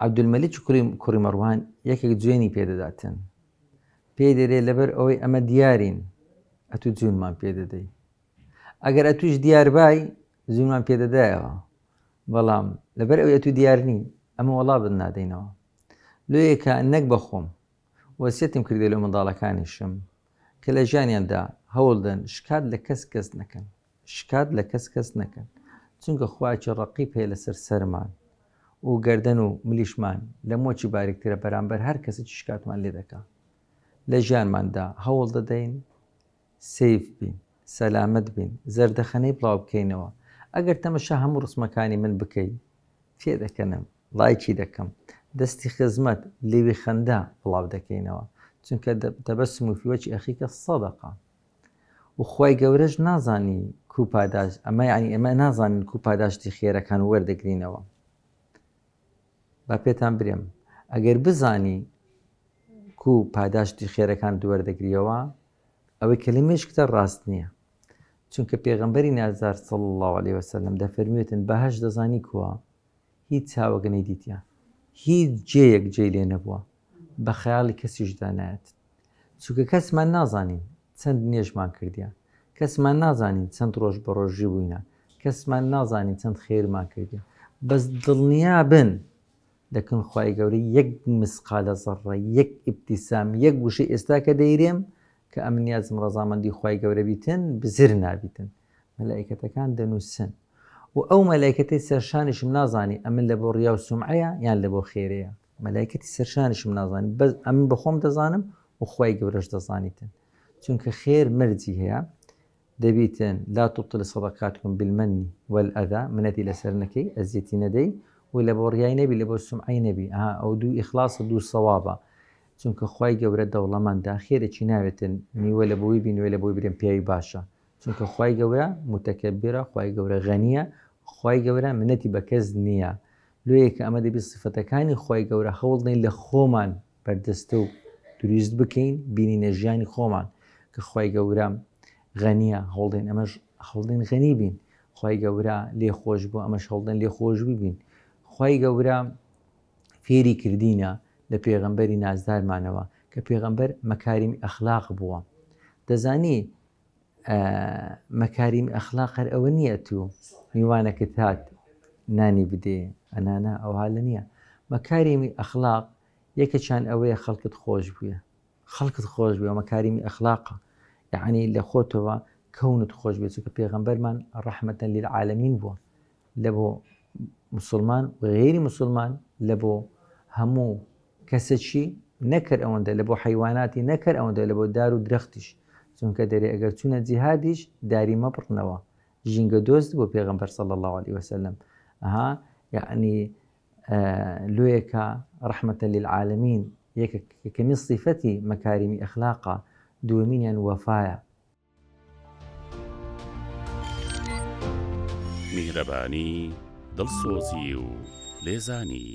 عەبدولمەلیک کوڕی کوڕی مەڕوان یەکێک جوێنی پێ دەداتن پێی دەرێ لەبەر ئەوەی ئەمە دیارین ئەتوو جوونمان پێ دەدەی ئەگەر ئەتوش دیاربای جوونمان پێ دەدایەوە بەڵام لەبەر ئەوەی ئەتوو دیار نی ئەمە وەڵا بت نادەینەوە لۆیەکە نەک بەخۆم وەسیەتم کردێ لە منداڵەکانیشم کە لە ژیانیاندا هەوڵدەن شکات لە کەس کەس نەکەن شکات لە کەس کەس نەکەن چونکە خوایەکی ڕەقیب هەیە لەسەر سەرمان و گەردەن و ملیشمان لە مۆچی باریکترە بەرامبەر هەر کەسێکی شکاتمان لێ دەکا لە ژیانماندا هەوڵ دەدەین سەیف بین سەلامەت بین زەردەخەنەی بڵاو بکەینەوە ئەگەر تەمەشا هەموو ڕسمەکانی من بکەی تێدەکەنم ڵایکی دەکەم دەستی خزمەت لێوی خەندە بڵاو دەکەینەوە چونکە تەبەسم و فیوەچی ئەخیکە سەدەقە و خوای گەورەش نازانی کو پاداشت ئەمە یعنی ئێمە نازانین کو پاداشتی خێرەکان وەردەگرینەوە با پێتان برێم ئەگەر بزانی کو پاداشتی خێرەکان دووەردەگریەوە ئەوەی کە لە مێشکتە ڕاست نییە چونکە پێغەمبەری نازدار صلی الله علیه وسلم دەفەرموێتن بەهەشت دەزانی کووە هیچ چاوەگە نەیدیتە هیچ جێیەک جێی لێ نەبووە بە خەیاڵی کەسیشدا نایەت چونکە کەسمان نازانین چەند نوێژمان کردیە کەسمان نازانین چەند ڕۆژ بە ڕۆژی بووینە کەسمان نازانین چەند خێرمان کردیە بەس دڵنیا بن دەکەن خوای گەورە یەک مسقالە زەڕە یەک ئیبتیسام یەک وشە ئێستا کە دەیرێم کە ئەمن نیازم ڕەزامەندی خوای گەورە بیتن بزر نابیتن مەلائیکەتەکان دەنووسن و ئەو مەلائیکەتەی سەرشانیشم نازانی ئەمن لە بۆ ڕیا و سومعەیە یان لە بۆ خێرەیە مەلایکەتی سەرشانیشم نازانی بەس ئەمن بەخۆم دەزانم و خوای گەورەش دەزانیتن چونکە خێر مەرجی هەیە دەبیتن لا تبطل صدقاتكم بالمن والأذى منەتی لەسەر نەکەی ئەزیەتی نەدەی و لە بۆ ڕیای نەبی لە بۆ سومعەی نەبی ئەها ئەو دوو ئیخلاصە دوو سەوابە چونکە خوای گەورە دەوڵەمەندە خێرێکی ناوێتن نیوە لە بۆی بی نیوە لە بۆی برێم پیاوی باشە چونکە خوای گەورە متەکەبرە خوای گەورە غەنیە خوای گەورە منەتی بە کەس نییە لۆیە کە ئەمە دەبی سیفەتەکانی خوای گەورە هەوڵدەین لە خۆمان بەردەستە و دروست بکەین بینینە ژیانی خۆمان کە خوای گەورە غەنیە هەوڵدەین ئەمەش هەوڵدەین غەنی بین خوای گەورە لێ خۆش بوو ئەمەش هەوڵدەین لێ خۆشبوو بین خوای گەورە فێری کردینە لە پێغەمبەری نازدارمانەوە کە پێغەمبەر مەکاریمی ئەخلاق بووە دەزانی مەکاریمی ئەخلاق هەر ئەوە نییە تو میوانەکەت هات نانی بدێ ئەنانا ئەوها لە نییە مەکاریمی ئەخلاق یەکێکیان ئەوەیە خەڵکت خۆش بووە خەڵکت خۆش بووە مەکاریمی ئەخلاقە یعنی لە خۆتەوە کەونت خۆش بێت چونکە پێغەمبەرمان ڕەحمەتە للعالمین بووە لە بۆ مسلمان و غێری مسلمان لە بۆ هەموو کەسەکی نەکەر ئەوەندە لە بۆ حەیواناتی نەکەر ئەوەندە لە بۆ دار و درەختیش چونکە دەرێ ئەگەر چوونە جیهادیش داری مەبڕنەوە ژینگە دۆست بۆ پێغەمبەر صلی الله علیه وسلم ئەها یعنی لۆیەکە ڕەحمەتە للعالمین یەکەمین صفەتی مەکاریمی ئەخلاقە دووەمینیان وەفایە میهرەبانی، دڵسۆزی و لێزانی.